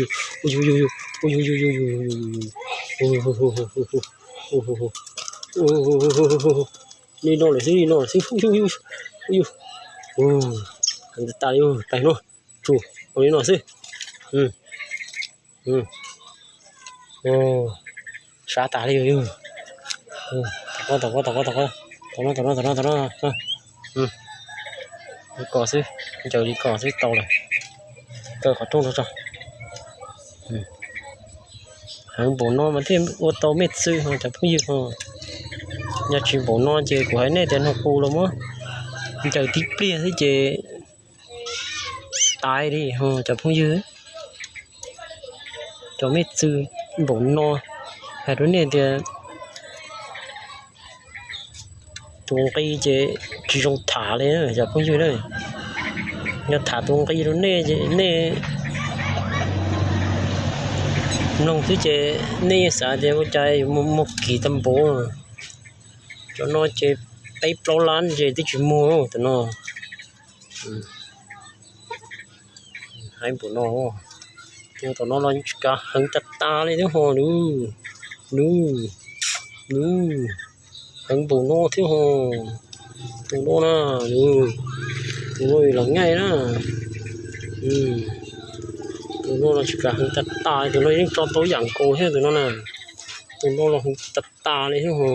Ua yug, ua yug, ua yug, ua yug, ua yug, ua yug. Li no lawm xwb, li no lawm xwb. Ua yug, ua yug. Heev tas tas li, tais no. Tsuas ua li no xwb. Sab tas li yug. Tom ko, tom ko, tom ko, tom ko. Tom no, tom no, tom no, tom no. Li ko xwb, ncaws li ko xwb tau lawm. Kaw qhov rooj rau tso. Heev npaum no mas thiaj ua tau mej txwm ho cov phooj ywg ho. Yog tsis npaum no ces kuv hais nej tias nug qus los muab ncaws tib pliag xwb ces taiv li ho cov phooj ywg. Cov mej txwm npaum no, hais rau nej tias tus nqi ces tsis zoo tham li cov phooj ywg na. Yog tham tus nqi rau nej ces nej mloog xwb ces nej yeej xav tias ua cas yuav muag kis tag npaum. Cov no ces peb plaub lab ces twb tsis muag tus no. Heev npaum no, tus no los tsis kav heev tas tas li thiab ho. Nub, nub, heev npaum no thiab ho. Tus no na, tus no los nyaj na. Tus no los tsis kav heev tas tas, tus no yeej tso tau yam nkaus thiab tus no na. Tus no los heev tas tas li thiab ho.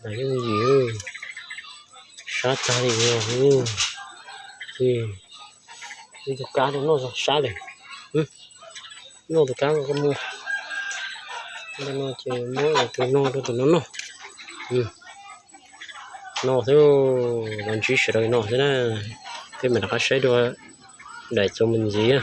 Yim, sab tag li. Ib tug kab rau noj sab lawm. Noj tus kab ko muag. Tus no ces muab tus no rau tus no noj. No xwb, los ntsib sawv daws no xwb na. Peb mam rov qab saib dua daim txuas mus ntxiv.